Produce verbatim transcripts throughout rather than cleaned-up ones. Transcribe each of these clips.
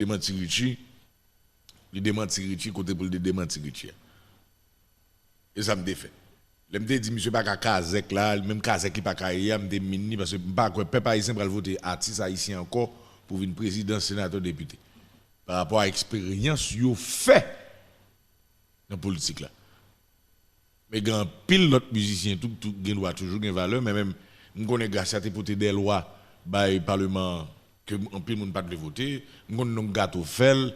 demanti Richie, li demanti Richie kote pou l te demanti Richie a. E sa m te fè. Lè m te di misye pa ka kazèk la, menm kazèk li pa ka ye a, m te min li paske m pa kwè pèp ayisyen pral vote atis ayisyen ankò pou vin prezidan, senatè, depite. Pa rapò a eksperyans yo fè nan politik la. Men gen anpil lòt mizisyen tou, tou gen dwa toujou gen valè, men menm m konnen Gracia te pote de lwa bay paleman an ke anpil moun pa t vle vote, m konn nonm gato fè l,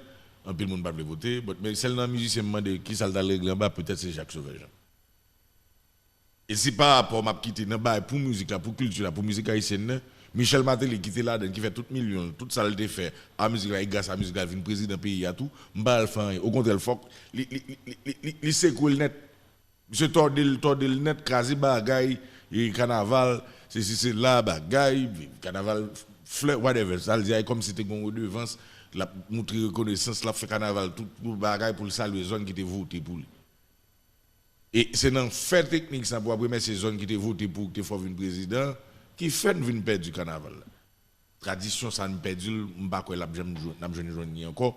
anpil moun pa t vle vote, but men sèl nan mizisyen m mande kisa l t al regle anba, petèt se Jacques Sauvage. E si pa rapò m ap kite nan bay pou mizik la, pou kilti la, pou mizik ayisyèn nan, Michel Martelly ki te ladann, ki fè tout milyon l, tout sa l te fè a mizik la, e gras a mizik la, l vin prezidan peyi a tou, m pa al fè anyen. Okontrè, l fòk li, li, li, li, li, li sekwe l nèt. Misye tòde l, tòde l nèt, kraze bagay, e kanaval, sesi sela, bagay, kanaval flè, whatever. Sa l di a, e kòmsi te gen yon redevans, l ap moutre rekonesans, l ap fè kanaval, tout, tout bagay pou l salye zòn ki te vote pou li. E se nan fè teknik sa pou w ap remèsye zòn ki te vote pou w, ki te fè w vin prezidan, ki fè n vin pèdi kanaval la. Tradisyon sa n pèdi l, m pa kwè l ap janm jwenn, n ap jwenn jwenn li ankò.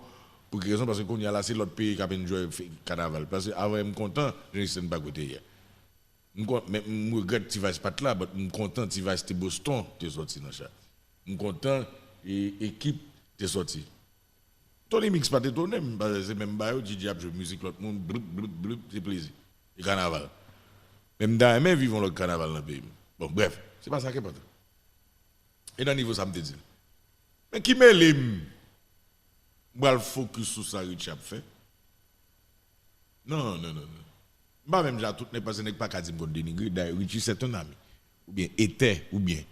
Pou ki rezon? Paske kounye a la, se lòt peyi k ap enjoy fe-, kanaval. Paske avè m kontan, Jean Isten pa kote yè. M kon-, men m regrèt T-Vice pa t la, but m kontan T-Vice te Boston, te sòti nan cha. M kontan e, Ekip te sòti. Tony Mix pa t etone m, paske se menm ba yo, Djidji ap jwe mizik lòt moun, bloup, bloup, bloup, se plezi. E kanaval. Men m ta renmen viv yon lòt kanaval nan peyi m. Bon, brèf, se pa sa k enpòtan. E nan nivo sa m te di l. Men ki mele m, m pral fokis sou sa Richie ap fè. Non, non, non, non. M pa menm jan ak tout nèg, paske nèg pa ka di m konn denigre. Dayè, Richie c'est un ami. Oubyen etè, oubyen.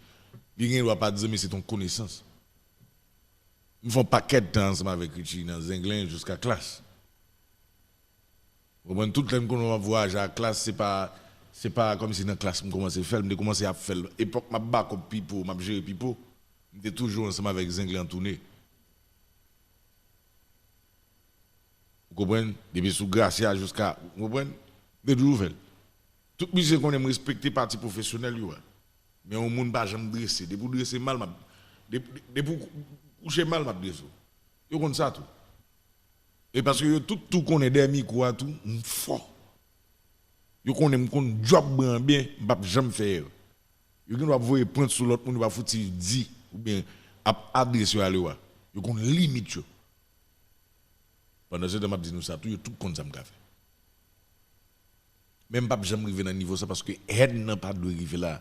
Li gen dwa pa di zanmi, se ton konesans. M fè yon pakèt tan ansanm avèk Richie nan Zenglen jiska Klass. Ou konprann? Tout lè m konnen m ap vwayaje ak Klass, se pa, se pa kòmsi nan Klass m kòmanse fè l, m te kòmanse ap fè l. Epòk m ap bakòp Pipo, m ap jere Pipo, m te toujou ansanm avèk Zenglen an toune. Ou konprann? Depi sou Gracia jiska, ou konprann? M te toujou fè l. Tout mizisyen konnen m respekte pati pwofesyonèl yo a. Men yon moun pa janm drese. Depi w drese mal, m ap, depi, depi w kouche mal, m ap drese w. Yo konn sa tou. E paske yo tout tou konnen dèyè mikwo a tou, m fò. Yo konnen m konn djòb mwen an byen, m p ap janm fè erè. Yo gen dwa ap voye pwent sou lòt moun, yo pa fouti di, oubyen ap adrese yo ale wa. Yo konn limit yo. Pandan se tan m ap di nou sa tou, yo tout konn sa m ka fè. Men m p ap janm rive nan nivo sa paske hèn nan pa dwe rive la.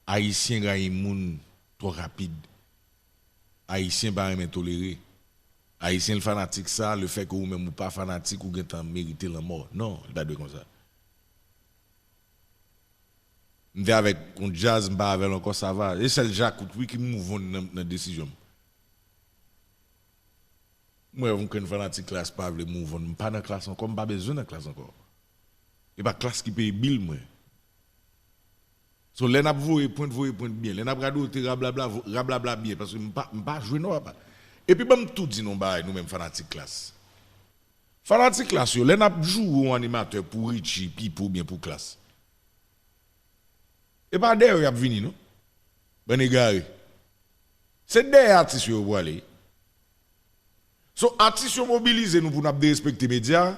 Ayisyen rayi moun twò rapid. Ayisyen pa renmen tolere. Ayisyen l fanatik sa, lefètke ou menm ou pa fanatik, ou gentan merite lanmò. Non, li pa dwe konsa. M te avèk yon djaz, m pa avè l ankò, sa va. E sèl Djakout wi ki move on nan, nan desizyon m. M wè yon grenn fanatik Klass pa vle move on, m pa nan Klass ankò, m pa bezwen nan Klass ankò. E pa Klass ki peye bil mwen. So, lè n ap voye pwent, voye pwent byen. Lè n ap radote, rablabla, vo-, rablabla byen, paske m pa, m pa jwe non, papa. Epi ban m tou di nou yon bagay, nou menm fanatik Klass. Fanatik Klass yo, lè n ap joure yon animatè pou Richie, Pipo, oubyen pou Klass, e pa dèyè yo y ap vini, non. Bann egare. Se dèyè atis yo yo prale. So, atis yo mobilize nou pou n ap derespekte medya.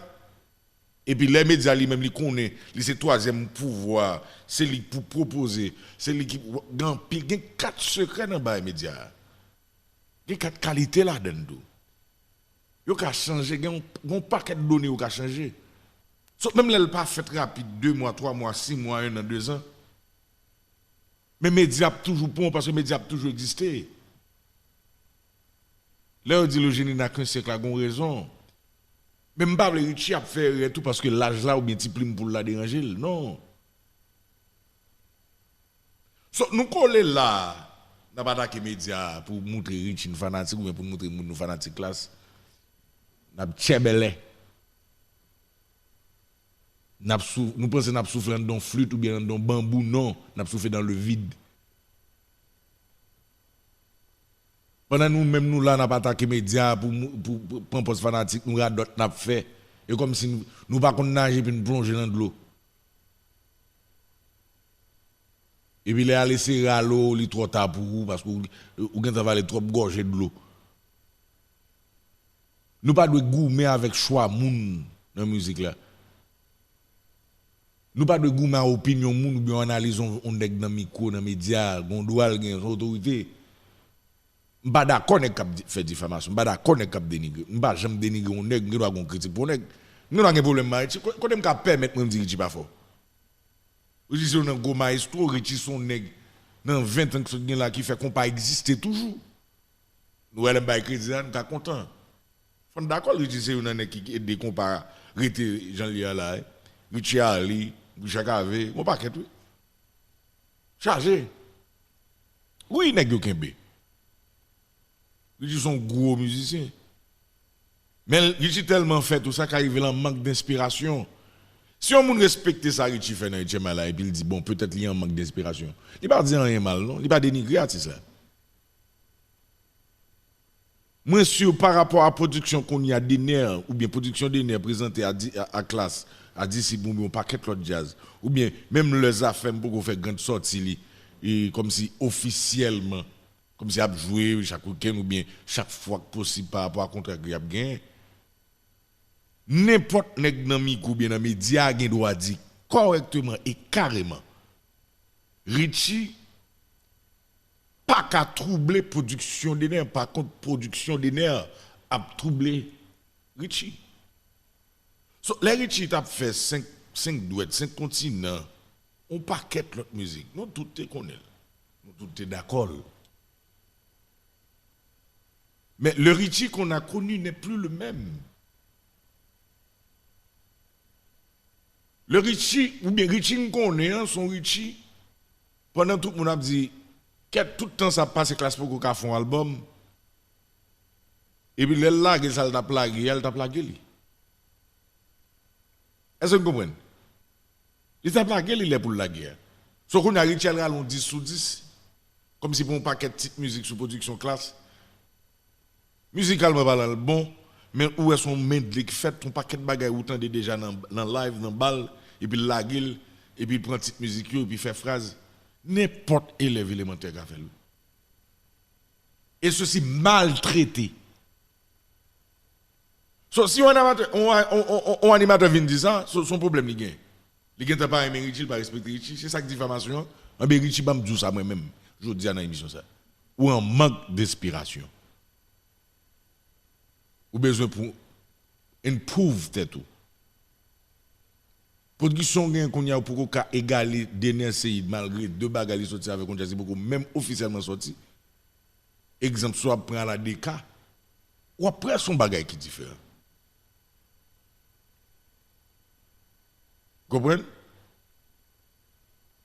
Epi lè medya li menm li konnen li se twazyèm pouvwa, se li k pou pwopoze, se li ki gen anpil, gen kat sekrè nan bay medya a. Gen kat kalite ladann tou. Yo ka chanje, gen yon, gen yon pakèt done yo ka chanje. So, menm lè l pa fèt rapid, de mwa, twa mwa, sis mwa, en an, dezan, men medya ap toujou pran w paske medya ap toujou egziste. Lè yo di le génie n'a qu'un siècle la, gen yon rezon. Men m pa vle Richie ap fè erè tou paske laj la oubyen ti plim poul la deranje l. Non. So, nou kole la, n ap atake medya pou moutre Richie n fanatik oubyen pou moutre moun nou fanatik Klass. N ap tchèbèlè. N ap sou-, nou panse n ap soufle anndan yon flit oubyen anndan yon banbou? Non, n ap soufle dans le vide. Pandan nou menm nou la, n ap atake medya pou, pou, pou pran pòz fanatik, nou radòt n ap fè. E kòmsi nou, nou pa konn naje epi n plonje nan dlo. Epi lè ale se rale w, li twò ta pou ou, paske ou, ou gentan vale twòp gòje dlo. Nou pa dwe goumen avèk chwa moun nan mizik la. Nou pa dwe goumen a opinyon moun oubyen analiz yon, yon nèg nan mikwo, nan medya, gen yon dwa l gen, se yon otorite. M pa dakò nèg k ap di- fè difamasyon, m pa dakò nèg k ap denigre. M pa janm denigre yon nèg, m gen dwa gen yon kritik pou yon nèg. M gen dwa gen pwoblèm m ak Richie. Ko- Kote m ka pèmèt mwen m di Richie pa fò? Richie se youn nan gwo mayestwo, Richie se yon nèg nan ven tan k sot gen la ki fè konpa egziste toujou. Nou wè lè m bay kredi la, nou ka kontan. Fò n dakò, Richie se youn nan nèg ki ede konpa rete jan l ye a la, wi. Richie Arly, Richard Cavé, gon pakèt, wi. Chaje. Wi, nèg yo kenbe. Richie se yon gwo mizisyen. Men Richie tèlman fè tou sa ka rive l an mank denspirasyon. Si yon moun respekte sa Richie fè nan H M I la epi l di, bon, petèt li an mank denspirasyon, li pa di anyen mal, non. Li pa denigre atis la. Mwen si pa rapò a pwodiksyon kounye a Dener, oubyen pwodiksyon Dener prezante a, di- a, a Klass, a Disip, oubyen yon pakèt lòt djaz, oubyen menm lè Zafèm poko fè grann sòti li, e, kòmsi ofisyèlman, kòmsi ap jwe chak wikenn oubyen chak fwa k posib pa rapò a kontra ke y ap genyen. Nenpòt nèg nan mikwo oubyen nan medya gen dwa di kòrèkteman e kareman, Richie pa ka twouble pwodiksyon Dener. Pa kont, pwodiksyon Dener ap twouble Richie. So, lè Richie t ap fè senk, senk dwèt, senk kontinan, yon pakèt lòt mizik, nou tout te konnen l. Nou tout te dakò l. Mais le Richie qu'on a connu n'est plus le même. Le Richie, oubyen Richie n konnen an, se yon Richie, pandan tout moun ap di, kèt, tout tan sa ap pase, Klass poko ka fè yon albòm. Epi lè l lage sa l t ap lage a, l t ap lage li. Èske n konprann? Li t ap lage li lè pou l lage a. So kounye a Richie al rale yon dis sou dis, kòmsi pou yon pakèt tit mizik sou pwodiksyon Klass. Mizikalman palan, l bon, men ou wè se yon medley k fèt, yon pakèt bagay ou tande deja nan, nan live, nan bal, epi l lage l, epi l pran tit mizik yo, epi fè fraz. Nenpòt elèv elemantè ka fè l. E sesi maltrete. So, si yon animatè, yon, yon, yon, yon animatè vin di sa, so, se yon pwoblèm li gen. Li gentan pa renmen Richie, li pa respekte Richie. Se sa k difamasyon an. Anben, Richie, ban m di w sa mwen menm, jodi a nan emisyon sa. Ou an mank denspirasyon. Ou bezwen pou improve tèt ou. Pwodiksyon w gen kounye a, ou poko ka egale Dener Ceide, malgre de bagay li soti avèk yon djaz, li poko menm ofisyèlman soti. Egzanp, si w ap pran Aladeka, w ap wè se yon bagay ki diferan. Konprann?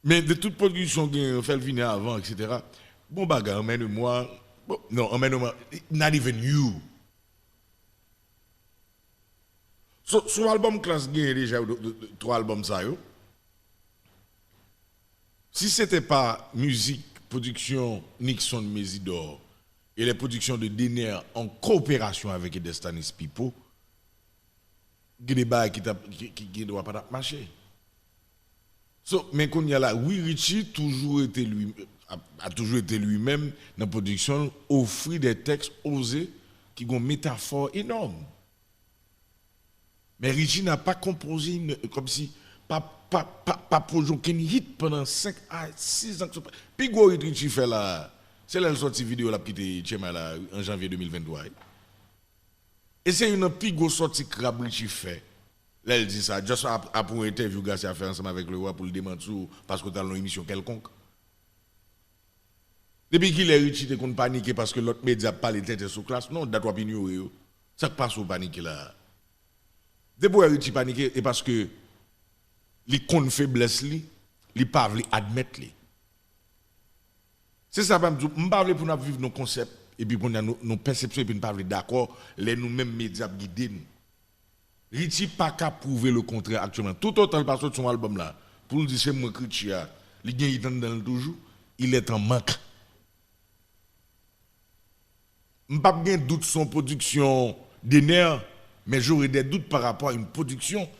Men de tout pwodiksyon gen, fè l vini avan, etsetera. Bon bagay, Emmène-moi, bon, non, Emmène-moi, not even you. So, sou albòm Klass genyen deja, de- de- de- twa albòm sa yo. Si se te pa mizik, pwodiksyon Nixon Mésidor et les productions de Dener en coopération avec Destanis Pipo, gen de bagay ki t ap, ki, ki gen dwa pa t ap mache. So, men kounye a la, wi, Richie toujou rete li, a, a toujours été lui-même nan pwodiksyon l, ofri de tèks oze ki gon metafò enòm. Men Richie n'a pas composé une, kòmsi, pa, pa, pa, pa pwodui okenn hit pandan senk a sis an. Pi gwo hit Richie fè la, se lè l sòti videyo l ap kite H M I la an janvye de mil venntwa. E se youn nan pi gwo sòti krab Richie fè. Lè l di sa, just ap-, apre yon entèvyou Garcia fè ansanm avèk Leroy pou l demanti w paske w t al nan yon emisyon kèlkonk. Depi kilè Richie te konn panike paske lòt medya ap pale tenten sou Klass? Non, dat w ap inyore yo. Sa k pase w panike la a? Depi w wè Richie panike, e paske li konn feblès li, li pa vle admèt li. Se sa m ap di w, m pa vle pou n ap viv nan konsèp, epi kounye a nou, nou pèsepsyon, epi n pa vle dakò lè nou menm medya ap gide nou. Richie pa ka pwouve le kontrè aktyèlman. Toutotan l pa sòti yon albòm la, pou l di se mwen k Richie a, li gen hit anndan l toujou, il est en manque. M p ap gen dout se yon pwodiksyon Dener, men j'aurais des doutes par rapport à une production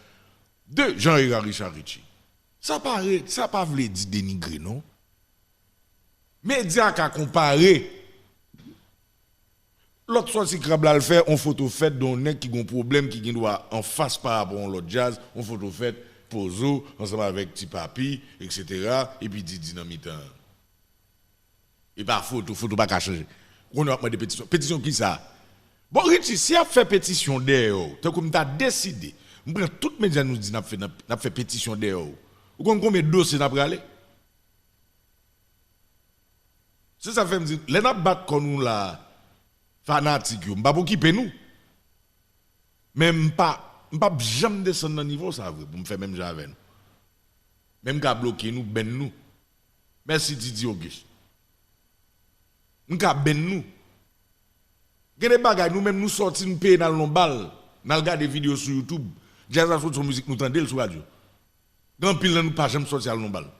de Jean Hérard Richard Richie. Sa pa re-, sa pa vle di denigre, non. Medya ka konpare. Lòt sòti krab la al fè yon foto fèt de yon nèg ki gon pwoblèm ki gen dwa anfas pa rapò yon lòt djaz, yon foto fèt Pozo ansanm avèk Ti Papi, etsetera, epi Didi nan mitan. E pa foto, foto pa ka chanje. Kounye w ap mande petisyon. Petisyon kisa? Bon, Richie, si y ap fè petisyon dèyè w, tankou m ta deside, m pran tout medya nou di n ap fè, n ap, n ap fè petisyon dèyè w, ou konn konbyen dosye n ap rale? Se sa k fè m di, lè n ap bat kò nou la, fanatik yo, m p ap okipe nou. Men m pa, m p ap janm desann nan nivo sa vre pou m fè menm jan avè nou. Men m ka bloke nou, ban nou. Mèsi Didi Auguste. M ka ban nou. Gen de bagay nou menm nou sòti, nou peye n al nan bal, n al gade videyo sou YouTube. Djaz la sot se yon mizik nou tande l sou radyo. Gen anpil nan nou pa janm sòti al nan bal.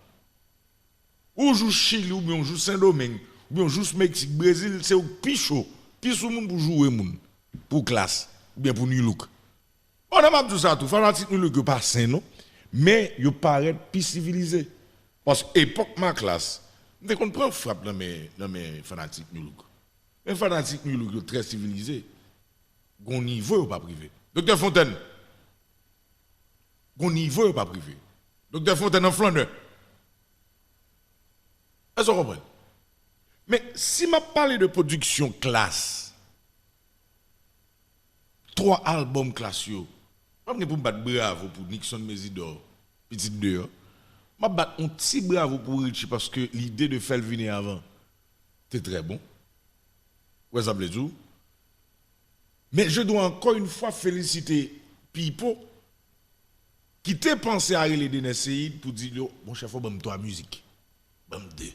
Ou jous Chili, oubyen w jous Sendomeng, oubyen w jous Meksik, Brezil, se ou k pi cho, pi sou moun pou joure moun, pou Klass, oubyen pou Nu-Look. Pandan m ap di w sa tou, fanatik Nu-Look yo pa sen non, men yo parèt pi sivilize. Paske epòk Maklass, m te konn pran frap nan men, nan men fanatik Nu-Look. Men fanatik Nu-Look yo trè sivilize. Gon nivo yo p ap rive. Doktè Fontaine, gon nivo yo p ap rive. Doktè Fontaine an flannè. Èske w konprann? Men si m ap pale de pwodiksyon Klass, twa albòm Klass yo, m ap gen pou m bat bravo pou Nixon Mésidor, Pitit Deyò. M ap bat yon ti bravo pou Richie paske lide de fè l vini avan te trè bon. Ou wè sa m vle di w? Men je dois encore une fois féliciter Pipo ki te panse a rele Dener Ceïd pou di l yo, monchè, fò w ban m twa mizik. Ban m de.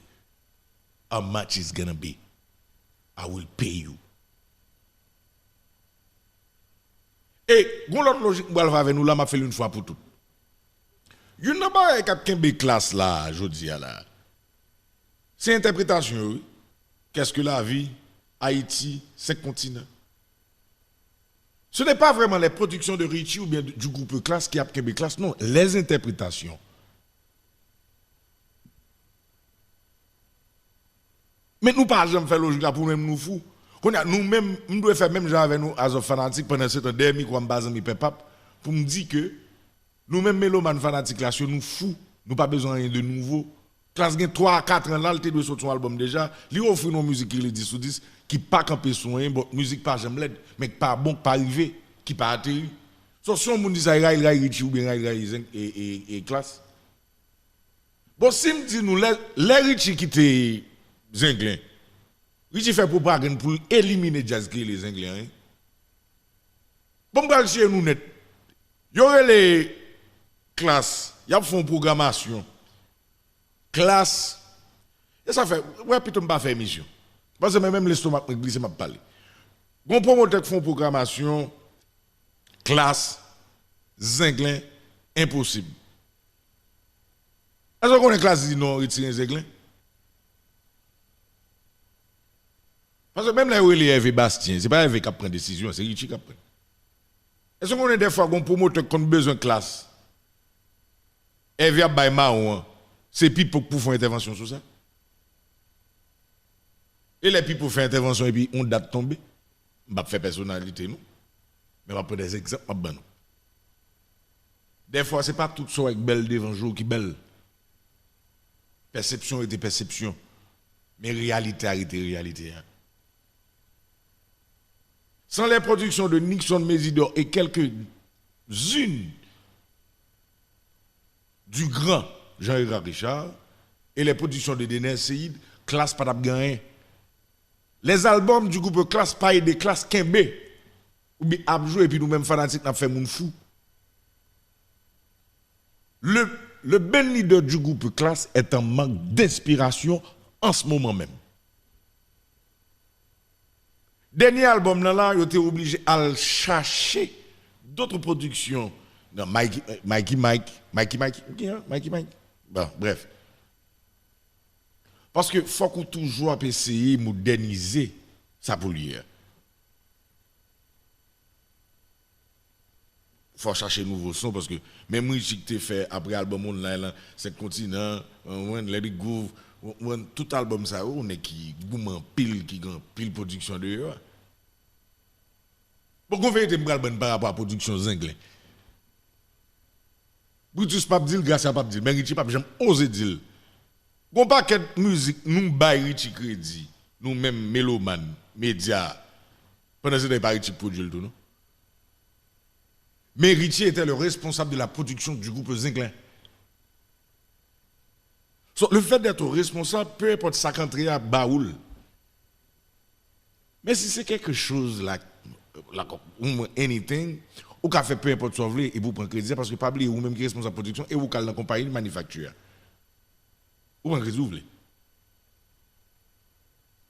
How much is gonna be? I will pay you. E gon lòt lojik m pral fè avè nou la, m ap fè l yon fwa pou tout. Youn nan bagay k ap kenbe Klass la, jodi a la, se entèpretasyon yo, wi. Qu'est-ce que la vie, Haïti, cinq continents. Ce n'est pas vraiment les productions de Richie ou bien du groupe Klass ki ap kenbe Klass, non, les interprétations. Men nou pa janm fè lojik la pou menm nou fou. Kounye a, nou menm, m dwe fè menm jan avè nou, as a fanatik, pandan se tan, dèyè mikwo a, m pa zanmi Pèp Pap, pou m di ke nou menm melomàn fanatik Klass yo, nou fou. Nou pa bezwen anyen de nouvo. Klass gen twa a kat an la, l te dwe sot yon albòm deja. Li ofri nou yon mizik ki rele dis sou dis, ki pa kanpe sou anyen, bon, mizik pa janm lèd, men k pa bon, k pa rive, ki pa ateri. So, si yon moun di sa, li ray, li ray Richie oubyen ray, li ray Zen-, e, e, e Klass. Bon, si m di nou, lè, lè Richie kite Zenglen, Richie fè pwopagann pou l elimine djaz ki rele Zenglen an, wi. Bon, m pral tiye nou nèt. Yo rele Klass, y ap fè yon pwogramasyon. Klass, e sa fè, wè, pito m pa fè emisyon. Paske mwen menm lestomak mwen glise, m ap pale. Gon pwomotè k fè yon pwogramasyon, Klass, Zenglen, enposib. Èske w konnen Klass di non, retire Zenglen? Paske menm lè yo rele Hervé Bastien, se pa Hervé k ap pran desizyon, se Richie k ap pran. Èske w konnen dèfwa gon pwomotè k konn bezwen Klass, Hervé ap bay mawon an, se Pipo k pou fè yon entèvansyon sou sa? E lè Pipo fè entèvansyon epi yon dat tonbe, m p ap fè pèsonalite non, men m ap pran de egzanp m ap ban nou. Dèfwa, se pa tout sa w wè k bèl devan je w ki bèl. Pèsepsyon rete pèsepsyon, men reyalite a rete reyalite a. Sans les productions de Nixon Mésidor et quelques-unes du grand Jean Hérard Richard et les productions de Dener Ceïd, Klass pa t ap gen anyen. Les albums du groupe Klass pa ede Klass kenbe oubyen ap jwe, epi nou menm fanatik n ap fè moun fou. Le, le band leader du groupe Klass est en manque d'inspiration en ce moment même. Dènye albòm nan la, yo te oblije al chache d'autres productions. Nan Mikey, Mikey Mike, Mikey Mike, ki an? Mikey Mike? Bon, bref. Paske fòk ou toujou ap eseye modènize sa pou l ye a. Fò chache nouvo son, paske menm Richie k te fè apre albòm Online lan, Senk Kontinan, w konprann, Let It Groove, w konprann, tout albòm sa yo, yon nèg ki goumen anpil, ki gen anpil pwodiksyon deyò a. Gon verite m pral ban n pa rapò a pwodiksyon Zenglen. Brutus p ap di l, Gracia p ap di l, men Richie p ap janm oze di l. Gon pakèt mizik nou bay Richie kredi, nou menm melomàn, medya, pandan se tan e pa Richie k pwodui l tou non. Mais Richie était le responsable de la production du groupe Zenglen. So, le fait d'être responsable, peu importe sa k antre a ba ou l. Men si se quelque chose like, like anything, ou ka fè peu importe sa w vle epi w pran kredi a, paske pa bliye ou menm ki responsab pwodiksyon e ou k al nan konpayi manifakti a. Ou pran kredi ou vle.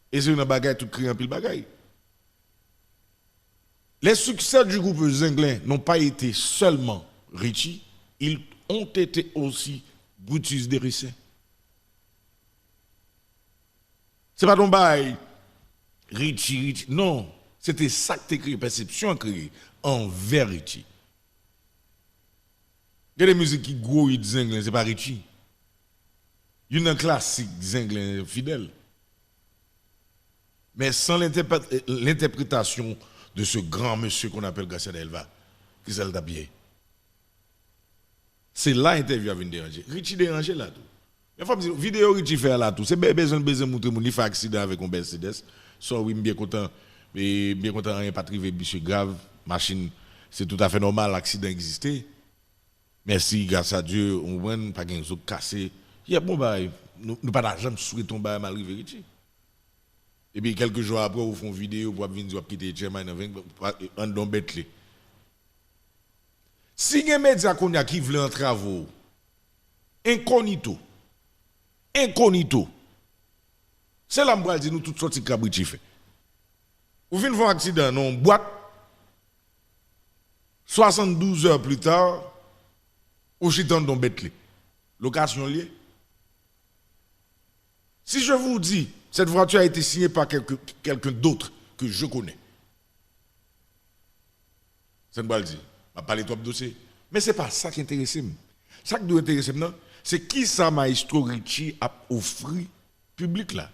E se youn nan bagay tout kriye anpil bagay. Les succès du groupe Zenglen n'ont pas été seulement Richie, ils ont été aussi Brutus Dericen. Se pa t yon bagay Richie, Richie, non. Se te sa k te kreye, pèsepsyon an kreye anvè Richie. Gen de mizik ki gwo hit Zenglen, se pa Richie. Youn nan klasik Zenglen, Fidèl. Men san lentèpre-, lentèpretasyon de ce grand monsieur qu'on appelle Gracia Delva, ki sa l t ap ye? Se la entèvyou a vin deranje. Richie deranje la tou. Men fò m di nou, videyo Richie fè a la tou, se be-, bezwen l bezwen moutre moun li fè aksidan avèk yon Mercedes. Sorry, m byen kontan, e m byen kontan anyen pa t rive misye grav. Machin, se toutafè nòmal, aksidan egziste. Mèsi, gras a Dye, ou konprann, pa gen zo k kase. Yè, bon bagay, nou, nou pa ta janm swete yon bagay mal rive Richie. Epi kèlke jou apre, ou fè yon videyo pou w ap vin di w ap kite H M I nan ven, anndan yon Bentley. Si gen medya kounye a ki vle antrave w, enkonito, enkonito, se la m pral di nou tout sòti krab Richie fè. Ou fin fè yon aksidan nan yon bwat, swasanndouz heures plus tard, ou chita anndan yon Bentley. Lokasyon l ye. Si je vous dis, cette voiture a été signée par quelque, quelqu'un d'autre que je connais. Sa n pral di, m ap pale twòp dosye. Men se pa sa k enterese m. Sa k dwe enterese m nan, se kisa Maestro Richie ap ofri piblik la,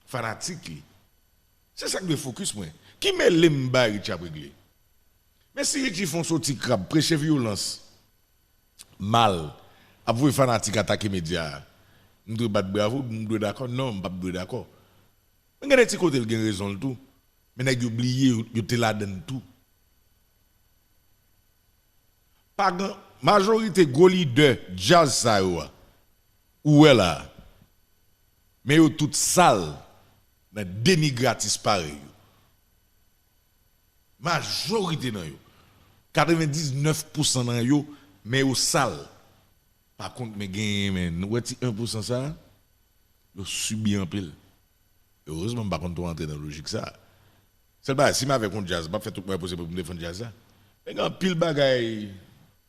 fanatik li. Se sa k dwe fokis mwen. Ki mele m bay Richie ap regle? Men si Richie fè yon sòti krab, preche vyolans, mal, ap voye fanatik atake medya a, m dwe bat bravo, m dwe dakò? Non, m p ap dwe dakò. Men gen de ti kote l gen rezon l tou. Men nèg yo bliye, yo, yo te ladann tou. Pa gen, majorite gwo lidè djaz sa yo a, ou wè la a, men yo tout sal nan denigratis parèy yo. Majorite nan yo, katrevendiznèf pousan nan yo, men yo sal. Pa kont, men genyen, men nou wè ti en pousan sa a, yo sibi anpil. Erezman, m pa konn twò antre nan lojik sa a. Sèl bagay, si m avèk yon djaz, m p ap fè tout mwayen posib pou m defann djaz la. Men gen anpil bagay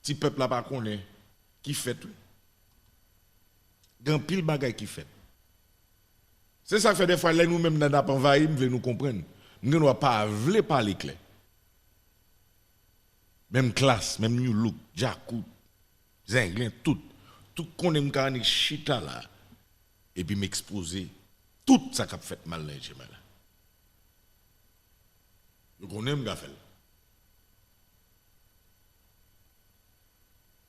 ti pèp la pa konnen ki fèt, wi. Gen anpil bagay ki fèt. Se sa k fè dèfwa, lè nou menm nan ap anvayi, m vle nou konprann. M gen dwa pa vle pale klè. Menm Klass, menm Nu Look, Djakout, Zenglen, tout. Tout konnen m ka annik chita la. Epi m ekspoze tout sa k ap fèt mal nan H M I la. Yo konnen m ka fè l.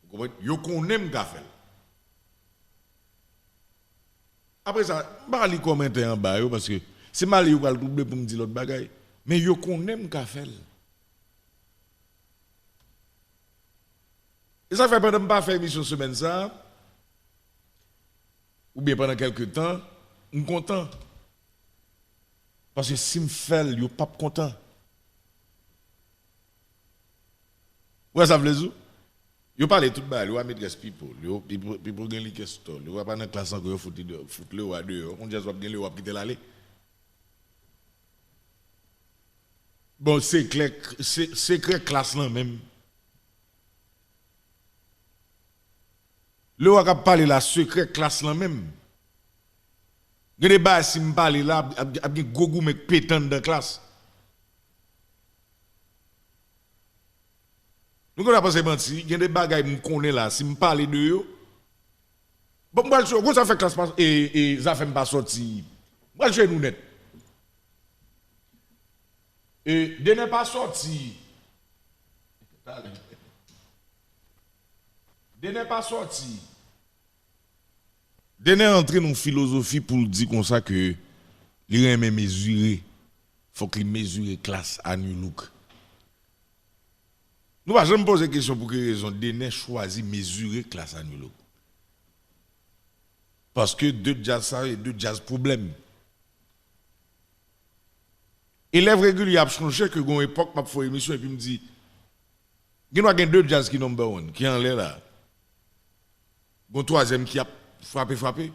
Ou konprann? Yo konnen m ka fè l. Apre sa, m pa li kòmantè anba yo, paske si m ale, yo pral twouble pou m di lòt bagay. Men yo konnen m ka fè l. E sa fè pandan m pa fè emisyon semèn sa a, oubyen pandan kèlke tan, m kontan. Paske si m fè l, yo p ap kontan. Ou wè sa m vle di w? Yo pale tout bagay, Lewa Medrès Pipo, Lewa, Pipo, Pipo gen li kèstò, Lewa pa nan Klass ankò, yo fout li deyò, fout Lewa deyò. Yon djaz w ap gen Lewa ap kite l ale. Bon, sekrè, se, sekrè Klass lan menm. Lewa k ap pale la, sekrè Klass lan menm. Gen de bagay, si m pale la, ap, ap, ap gen gwo goumen k pete anndan Klass. Nou konn ap panse manti, gen de bagay m konnen la, si m pale de yo, bon, m pral tchwe, konn sa fè Klass pa, e, e, Zafèm pa sòti, m pral tchwe nou nèt. E Dener pa sòti. Dener pa sòti. Dener antre nan filozofi pou l di konsa ke li renmen mezire, fòk li mezire klas a Nu Look. Nou pa janm poze kesyon pou ki rezon Dener chwazi mezire klas a Nu Look. Paske de djaz sa yo, de djaz pwoblèm. Elèv regilye ap chonje ke gon epòk m ap fè yon emisyon epi m di, gen dwa gen de djaz ki number one, ki anlè la. Gon twazyèm ki ap frape, frape.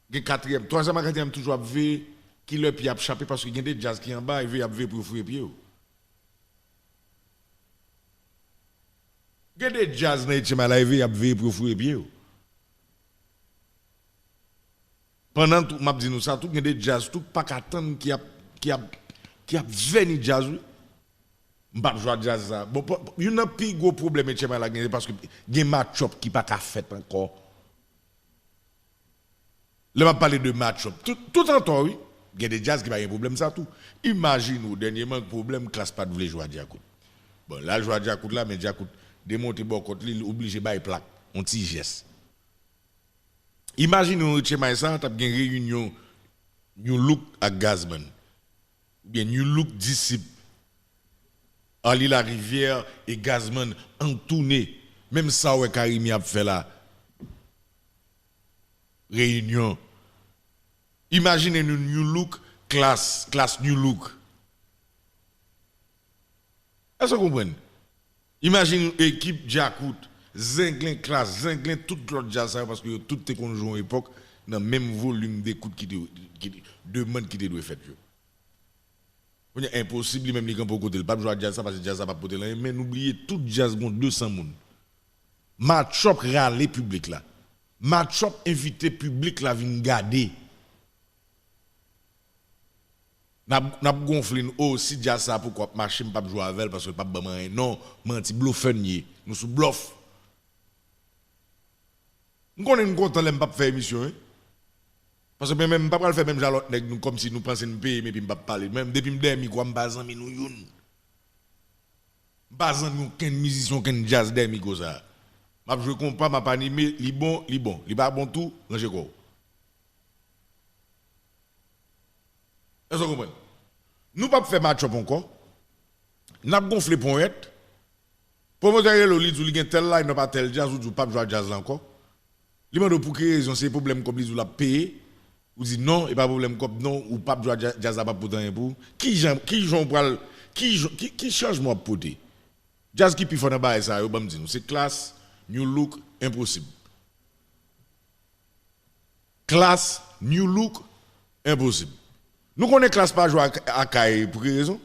Gen katriyèm, twazyèm ak katriyèm toujou ap veye ki lè pye ap chape paske gen de djaz ki anba e veye ap veye pou yo fouye pye yo. Gen de djaz nan etye may la e veye ap veye pou yo fouye pye yo. Pandan tou, m ap di nou sa tou, gen de djaz tou pa ka tann ki ap, ki ap, ki ap vèni djaz wi. M p ap jwe a djaz sa. Bon, youn nan pi gwo pwoblèm etye may la gen, se paske gen match-up ki pa ka fèt ankò. Lè m ap pale de match-up, tout, tout an tò wi. Gen de djaz ki pa gen pwoblèm sa tou. Imajine w, dènyèman, pwoblèm Klass pa t vle jwe a Djakout. Bon, l al jwe a Djakout la, men Djakout demonte bò kòt li, li oblije bay plak, yon ti jès. Imajine w etye may sa, t ap gen reyinyon Nu Look ak Gazman. Oubyen Nu Look Disip. Arly Larivière e Gazman an toune. Menm sa w wè Carimi ap fè la. Reyinyon. Imajine nou Nu Look, Klass, Klass Nu Look. Èske w konprann? Imajine yon ekip Djakout, Zenglen, Klass, Zenglen, tout lòt djaz sa yo, paske yo tout te konn jwe yon epòk nan menm volim dekout ki te, ki te, demann ki te dwe fèt yo. Kounye a, enposib, li menm li kanpe yon kote, li p ap jwe a djaz sa, paske djaz sa p ap pote l anyen, men nou bliye tout djaz gon de san moun. Match-up rale piblik la. Match-up envite piblik la vin gade. N ap, n ap gonfle n, o, si djaz sa poko ap mache, m p ap jwe avè l paske l p ap ban m anyen. Non, manti, blofè n ye. Nou sou blòf. M konnen n kontan lè m p ap fè emisyon, wi. Paske mwen menm, m pa pral fè menm jan lòt nèg nou, kòmsi nou panse n peye m epi m p ap pale. Mwen menm, depi m dèyè mikwo a, m pa zanmi nou youn. M pa zanmi okenn mizisyen, okenn djaz dèyè mikwo sa a. M ap jwe konpa, m ap anime, li bon, li bon. Li pa bon tou, ranje kò w. Èske w konprann? Nou p ap fè match-up ankò. N ap gonfle ponyèt. Pwomotè rele w, li di w li gen tèl line-up a tèl djaz, ou di w p ap jwe a djaz la ankò. Li mande w pou ki rezon, se pwoblèm kòb, li di w l ap peye. Ou di non, e pa pwoblèm kòb non, ou p ap jwe a dja-, djaz la p ap pote anyen pou ou. Ki jan, ki jan w pral, ki jan, ki, ki chanjman w ap pote? Djaz ki pi fò nan bagay sa yo, ban m di nou, se Klass, Nu Look, Enposib. Klass, Nu Look, Enposib. Nou konnen Klass pa jwe ak, ak Kay pou ki rezon?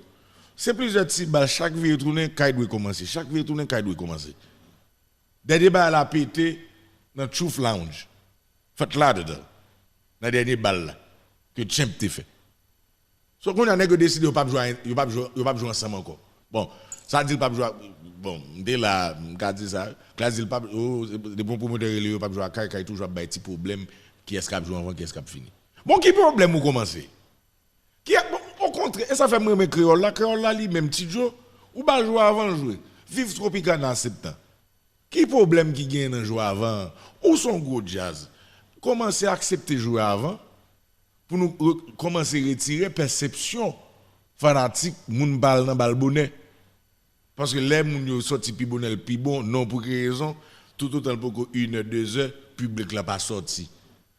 Se plizyè ti bal, chak vire tounen, Kay dwe kòmanse. Chak vire tounen, Kay dwe kòmanse. Dènye bal la pete nan Truth Lounge. Fèt ladan, nan dènye bal la, ke Champ te fè. So, kounye a, nèg yo deside yo p ap jwe, yo p ap jwe, yo p ap jwe ansanm ankò. Bon, sa di l p ap jwe, bon, m te la, m ka di sa. Klass di l p ap, oh, depi yon pwomotè rele yo p ap jwe ak Kay, Kay toujou ap bay ti pwoblèm, kiyès k ap jwe anvan, kiyès k ap fini. Bon, ki pwoblèm ou kòmanse? Ki, bon, okontrè, e sa fè m renmen kreyòl la, kreyòl la li menm, Ti Djo, ou ba l jwe avan l jwe. Viv Tropicana septan. Ki pwoblèm ki genyen nan jwe avan an? Ou se yon gwo djaz. Kòmanse aksepte jwe avan pou nou re-, kòmanse retire pèsepsyon fanatik moun bal nan bal bonè. Paske lè moun yo sòti pi bonè, l pi bon, non, pou ki rezon? Toutotan l poko inè, dezè, piblik la pa sòti.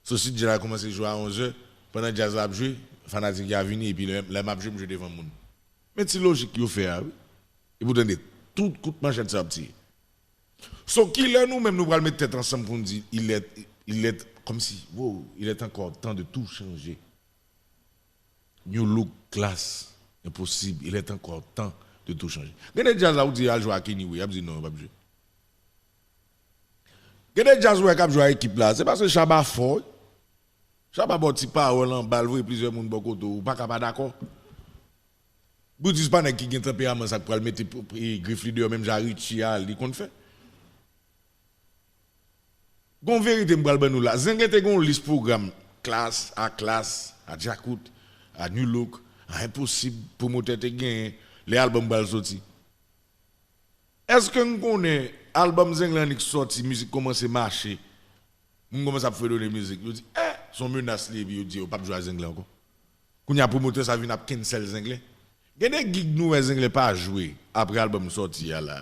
So, si djaz la kòmanse jwe a onzè, pandan djaz la ap jwe, fanatik yo a vini, epi lè, lè m ap jwe, m jwe devan moun. Men ti lojik yo fè a, wi. Epi w tande tout kout manchèt sa ap tire. So, kilè nou menm nou pral met tèt ansanm pou n di, il est, il est, kòmsi, wow, il est encore temps de tout changer. Nu Look, Klass, Enposib, il est encore temps de tout changer. Gen de djaz la, ou di al jwe a Kenny Way, y ap di non, yo p ap jwe. Gen de djaz ou wè k ap jwe a ekip la, se paske Shabba fò, wi. Shabba ba w ti pawòl anba l, voye plizyè moun bò kote w, ou pa ka pa dakò. Brutus pa nèg ki gen tanperaman sa k pral mete p-, p-, e, grif li deyò, menm jan Richie a, li konn fè. Gon verite m pral ban nou la. Zenglen te gen yon lis pwogram Klass, a Klass, a Djakout, a Nu Look, Enposib pwomotè te genyen lè album pral soti. Èske n konnen album Zenglen annik sòti, mizik kòmanse mache, moun kòmanse ap fredone mizik, yo di, eh, se yon menas li, epi yo di yo p ap jwe a Zenglen ankò. Kounye a pwomotè sa vin ap cancel Zenglen. Gen de gig nou wè Zenglen pa jwe apre album sòti a la.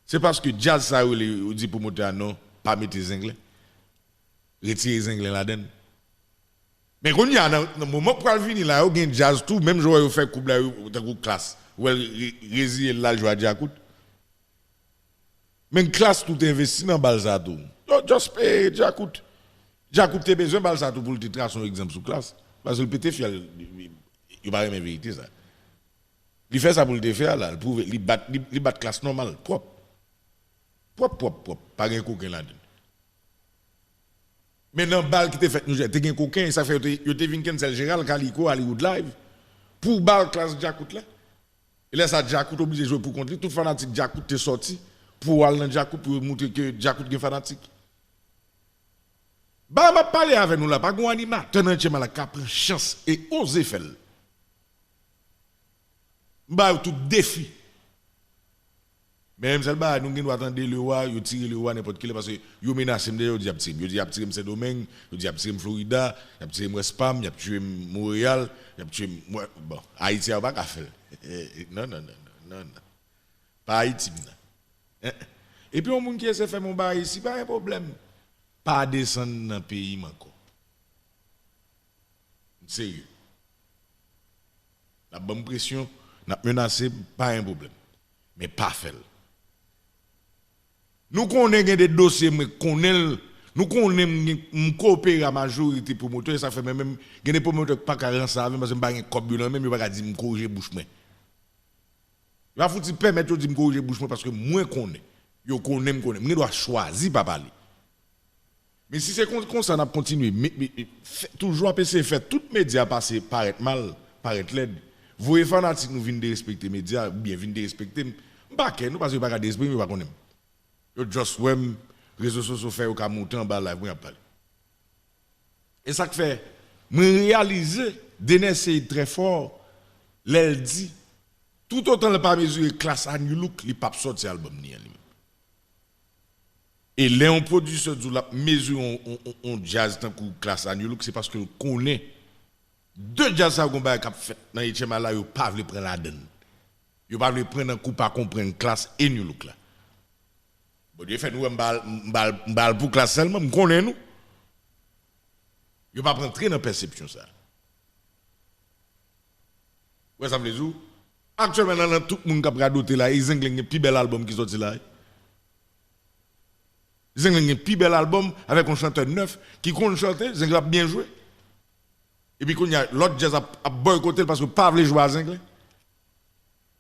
Se paske djaz sa yo rele, yo di pwomotè a non, pa mete Zenglen. Retire Zenglen ladann. Men kounye a, nan, nan moman k pral vini la, yo gen djaz tou, menm jan yo fè koub la, yo, tankou Klass. Ou wè l re- reziye l la, l jwe a Djakout. Men Klass tou te envesti nan bal sa tou. Yo just peye Djakout. Djakout te bezwen bal sa tou pou l te trase yon egzanp sou Klass. Paske l pete fyèl, yo pa renmen verite sa. Li fè sa pou l te fè a la, li pwouve, li bat, li, li bat Klass nòmal, pwòp. Pwòp, pwòp, pwòp. Pa gen koken ladann. Men nan bal ki te fèt New Jersey, te gen koken, sa fè yo te, yo te vin cancel Jeral, Kaliko, Hollywood Live, pou bal Klass Djakout la. E lè sa, Djakout oblije jwe pou kont li, tout fanatik Djakout te sòti pou al nan Djakout, pou yo moutre ke Djakout gen fanatik. Bagay m ap pale avè nou la, pa gen yon animatè nan H M A la k ka pran chans e oze fè l. M ba yo tout defi. Men menm sèl bagay, nou gen dwa tande Lewa, yo tire Lewa nenpòt kilè, paske yo menase m deja, yo di y ap tire m. Yo di y ap tire m Sendomeng, yo di y ap tire m Florida, y ap tire m West Palm, y ap tire m Monreyal, y ap tire m, bon, Ayiti a, yo pa ka fè l. Non, non, non, non, non, non. Pa Ayiti m nan. Eh, eh. Epi yon moun ki eseye fè m yon bagay isi, pa gen pwoblèm. Pa desann nan peyi m ankò. M serye. N ap ban m presyon, n ap menase m, pa gen pwoblèm. Men pa fè l. Nou konnen gen de dosye mwen konnen l, nou konnen m gen, m kopere a majorite pwomotè, sa fè mwen menm, gen de pwomotè k pa ka ranse avè m paske m pa gen kòb yo nan men m, yo pa ka di m korije bouch mwen. Yo pa fouti pèmèt yo di m korije bouch mwen paske mwen konnen. Yo konnen m konnen. M gen dwa chwazi pa pale. Men si se kon, konsa n ap kontinye, me, me, me, fè, toujou ap eseye fè tout medya pase parèt mal, parèt lèd, voye fanatik nou vin derespekte medya, oubyen vin derespekte m, m pa kè nou, paske yo pa ka derespekte m, yo pa konnen m. Yo just wè m, rezo sosyo fè yo ka moute anba live mwen ap pale. E sa k fè, mwen reyalize Dener Ceide trè fò lè l di, toutotan l pa mezire Klass a Nu Look, li p ap sòti album ni an li menm. E lè yon pwodisè di w l ap mezire yon, yon, yon, yon djaz tankou Klass a Nu Look, se paske l konnen de djaz sa yo gon bagay k ap fèt nan H M A la, yo pa vle pran ladann. Yo pa vle pran nan kou pa konprann Klass e Nu Look la. Bondye fè nou wè m ba l, m ba l, m ba l pou Klass sèlman, m konnen nou. Yo p ap rantre nan pèsepsyon sa. Ou wè sa m vle di w? Aktyèlman, nan, nan tout moun k ap radote la, e Zenglen gen pi bèl albòm ki sòti la, wi. Zenglen gen pi bèl albòm avèk yon chantè nèf ki konn chante, Zenglen ap byen jwe. Epi kounye a, lòt djaz ap, ap bòykote l paske yo pa vle jwe a Zenglen.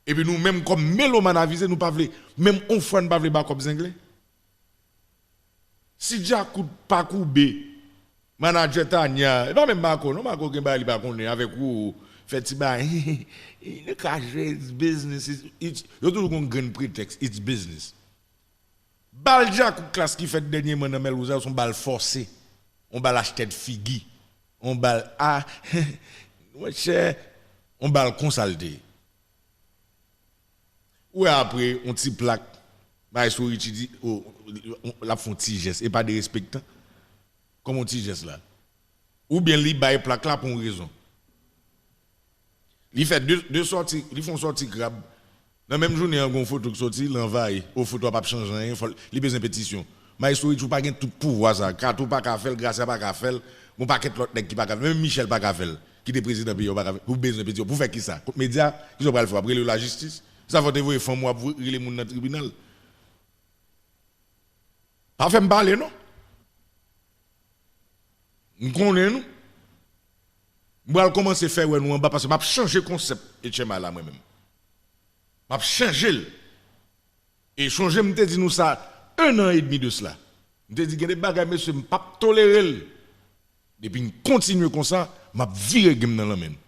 Epi nou menm kòm melomàn avize, nou pa vle, menm yon fwa n pa vle ba kòb Zenglen. Si Djakout pa koube, manadjè Tania, e pa menm Marco non, Marco gen bagay li pa konnen avèk ou, fè ti bagay, nou ka jwe, it's business, it's, it's, yo toujou gon grenn pretèks, it's business. Bal Djakout Klass ki fèt dènyèman nan Melrose la, se yon bal fòse, yon bal achte figi, yon bal, a, monchè, yon bal konsa l te ye. Ou wè apre, yon ti plak, Maestro Richie di, o, l ap fè yon ti jès, e pa derespektan, kòman yon ti jès la? Oubyen li bay plak la pou yon rezon. Li fè de, de sòti, li fè yon sòti krab. Nan menm jounen an, gon foto k sòti, l anvayi. O, foto a p ap chanje anyen, fò l, li bezwen petisyon. Maestro Richie, ou pa gen tout pouvwa sa. Kato pa ka fè l, Gracia pa ka fè l, gon pakèt lòt nèg ki pa ka fè l. Menm Michel pa ka fè l, ki te prezidan peyi a, ou pa ka fè l. Ou bezwen petisyon. Pou fè kisa? Kont medya, kisa w pral fè? W ap rele yo lajistis? Sa fè w te voye fanm ou ap vo- rele moun nan tribinal? Pa fè m pale, non. M konnen nou. M pral kòmanse fè wè nou anba, paske m ap chanje konsèp H M A la, mwen menm. M ap chanje l. E chonje m te di nou sa un an edmi de sela. M te di gen de bagay, mesye, m p ap tolere l. Depi n kontinye konsa, m ap vire game nan nan men nou.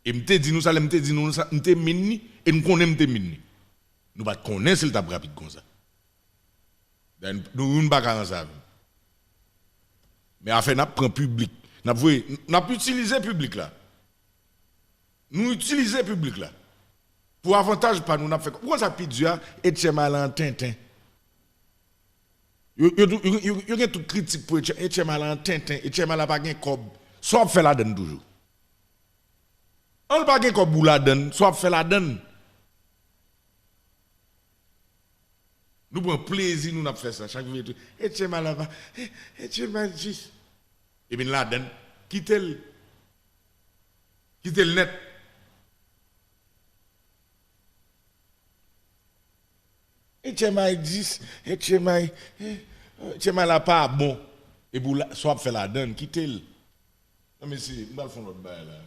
E m te di nou sa, lè m te di nou sa, m te min ni, e n konnen m te min ni. Nou pa t konnen si l t ap rapid konsa. Dayè, nou youn pa ka ranse avè m. Men afè n ap pran piblik, n ap voye, n ap itilize piblik la. Nou itilize piblik la. Pou avantaj pa nou, n ap fè. Ou konn sa k pi di a? H M I la an tenten. Yo, yo, yo, yo, yo gen tout kritik pou H M I, H M I la an tenten, H M I la pa gen kòb. Sa w ap fè ladann toujou? An l pa gen kòb ou ladann, sa w ap fè ladann? Nou pran plezi nou n ap fè sa. Chak videyo, H M I la pa, H M I jis. Epi n ladann, kite l. Kite l nèt. H M I jis, H M I, H M I la pa bon. Epi w la, sa w ap fè ladann, kite l. Non, mesye, m pral fè yon lòt bagay la.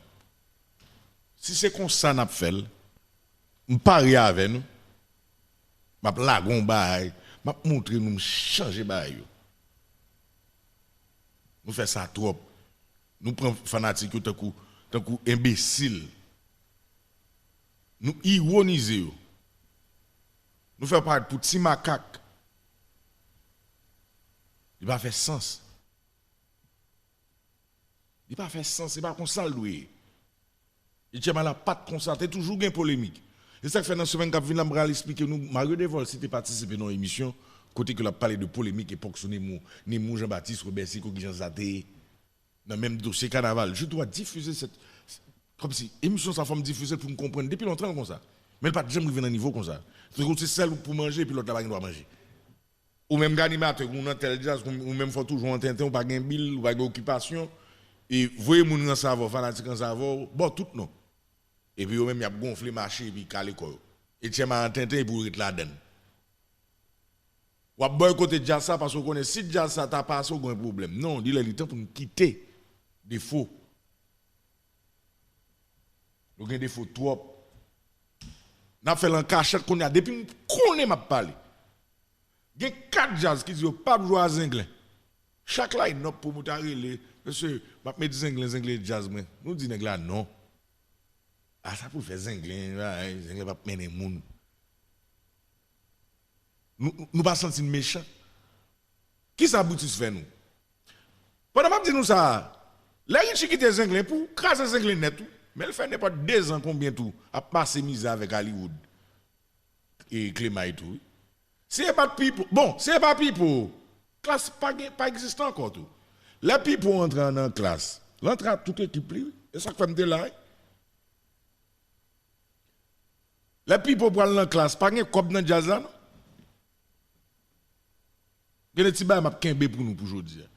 Si se konsa n ap fè l, m pare avè nou. M ap lage yon bagay, m ap montre nou m chanje bagay yo. Nou fè sa twòp. Nou pran fanatik yo tankou, tankou enbesil. Nou iwonize yo. Nou fè yo parèt pou ti makak. Li pa fè sans. Li pa fè sans, se pa konsa l dwe ye. H M I la pa t konsa, te toujou gen polemik. Se sa k fè nan semèn k ap vin la, m pral esplike nou, Mario Devol, si te patisipe nan yon emisyon, kote ke l ap pale de polemik epòk sou Nemou, Nemou Jean Baptiste, Robert Secours, kijan sa te ye. Nan menm dosye kanaval, je dois diffuser cette, kòmsi emisyon sa fò m difize l pou m konprann depi lontan l konsa. Men l pa t janm rive nan nivo konsa. Se tankou se sèl ou pou manje epi lòt la pa gen dwa manje. Ou menm k animatè, ou nan tèl djaz, ou, ou menm fò toujou an tenten, ou pa gen bil, ou pa gen okipasyon. E voye moun ranse avè w, fanatik ranse avè w, ba w tout non. Epi yo menm y ap gonfle, mache, epi kale kò yo. H M I an tenten, epi w ret ladann. W ap bòykote djaz sa paske w konnen si djaz sa ta pase, w gen pwoblèm. Non, li lè li tan pou n kite defo. Nou gen defo twòp. N ap fè l an kachèt kounye a. Depi m konnen m ap pale. Gen kat djaz ki di yo p ap jwe a Zenglen. Chak line-up pwomotè a rele, mesye, m ap met Zenglen, Zenglen e djaz mwen. Nou di nèg la non. A sa pou l fè Zenglen, Zenglen p ap mennen moun. Nou, nou pa santi n mechan? Kisa Brutus fè nou? Pandan m ap di nou sa a, lè Richie kite Zenglen, pou kraze Zenglen nèt, wi. Men l fè nenpòt dezan konbyen tou, ap pase mizè avèk Hollywood. E Cléma e tou, wi. Si e pa t Pipo, bon, si e pa Pipo, Klass pa gen, pa egziste ankò tou. Lè Pipo antre nan Klass, l antre ak tout ekip li, wi. E sa k fè m te la, wi. Lè Pipo pral nan Klass, pa gen kòb nan djaz la, non. Gen de ti bagay m ap kenbe pou nou pou jodi a.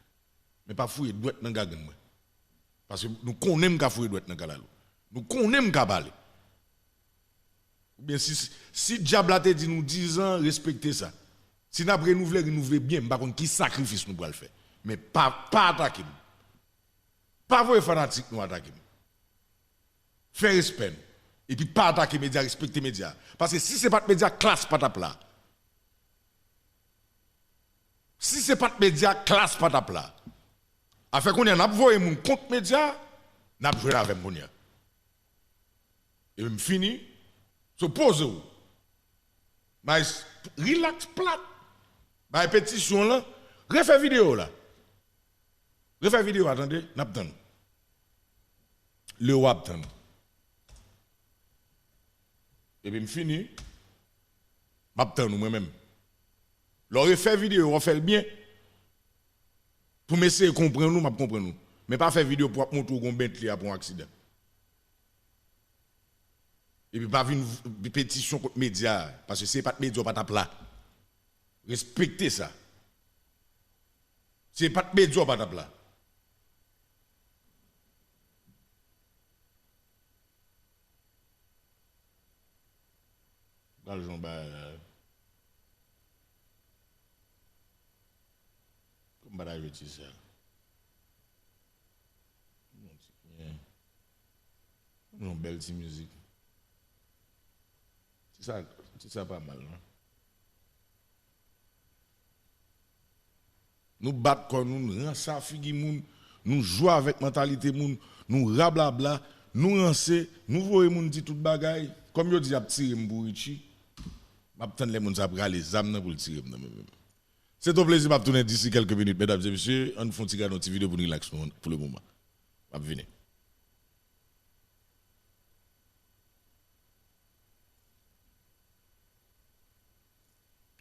Men pa fouye dwèt nan gagann mwen. Paske nou konnen m ka fouye dwèt nan kalalou. Nou konnen m ka pale. Oubyen si, si dyab la te di nou dizan, respekte sa. Si n ap renouvle, renouvle byen. M pa konn ki sakrifis nou pral fè. Men pa, pa atake m. Pa voye fanatik nou atake m. Fè respè nou. Epi pa atake medya, respekte medya. Paske si se pa t medya, Klass pa t ap la. Si se pa t medya, Klass pa t ap la. Afè kounye a, n ap voye moun kont medya, n ap jwenn avè m kounye a. Epi m fini, so poze w. Bay s-, rilaks plat. Bay petisyon lan, refè videyo la. Refè videyo a, tande, n ap tann ou. Lewa ap tann ou. Epi m fini, m ap tann ou mwen menm. Lè w refè videyo, w fè l byen. Pou m eseye konprann ou, m ap konprann ou. Men pa fè videyo pou w ap montre w gon Bentley apre yon aksidan. Epi pa vin v-, petisyon kont medya a, paske si se pa t medya, w pa t ap la. Respekte sa. Si se pa t medya, w pa t ap la. Pral jwenn bagay la. Kòm m pa ta jwe ti sa. Yon ti byen. Yon bèl ti mizik. Ti sa, ti sa pa mal, non. Nou bat kò nou, nou ranse a figi moun, nou jwe avèk mantalite moun, nou rablabla, nou ranse, nou voye moun di tout bagay. Kòm yo di y ap tire m pou Richie, m ap tann lè moun sa ap rale zam nan pou l tire m nan men m. Se t on plezi, m ap tounen d'ici quelques minutes, medam e mesye, ann fè on ti gade yon ti videyo pou n rilaks nou pou le moman. M ap vini.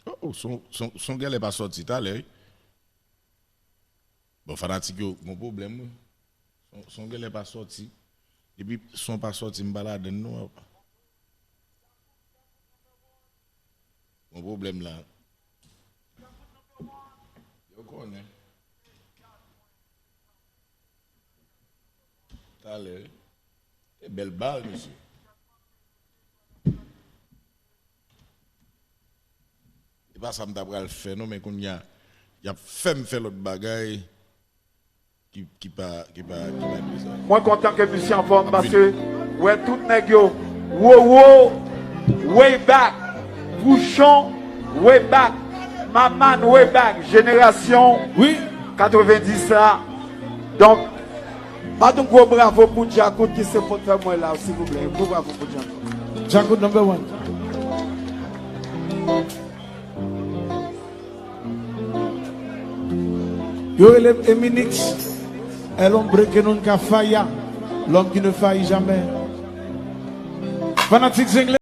Oh, oh, son, son, son genlè pa sòti talè, wi. Bon, fanatik yo, gon pwoblèm, wi. Son, son genlè pa sòti. Depi son pa sòti, m pa ladann non. Gon pwoblèm la. Yo konnen. Talè, wi. Se bèl bal, mesye. Se pa sa m ta pral fè, non, men kounye a, y ap fè m fè lòt bagay ki, ki pa, ki pa, ki pa de sa. Mwen kontan ke misye anfòm paske, wè, tout nèg yo, Wowo, way back, Pouchon, way back, Maman, way back, jenerasyon, wi, katrevenndis la. Donk, bat yon gwo bravo pou Djakout ki se pot fè mwen la, silvouplè. Yon gwo bravo pou Djakout. Djakout number one. Yo rele m Eminix, el hombre que nunca falla, l'homme qui ne faillit jamais. Fanatik Zengle.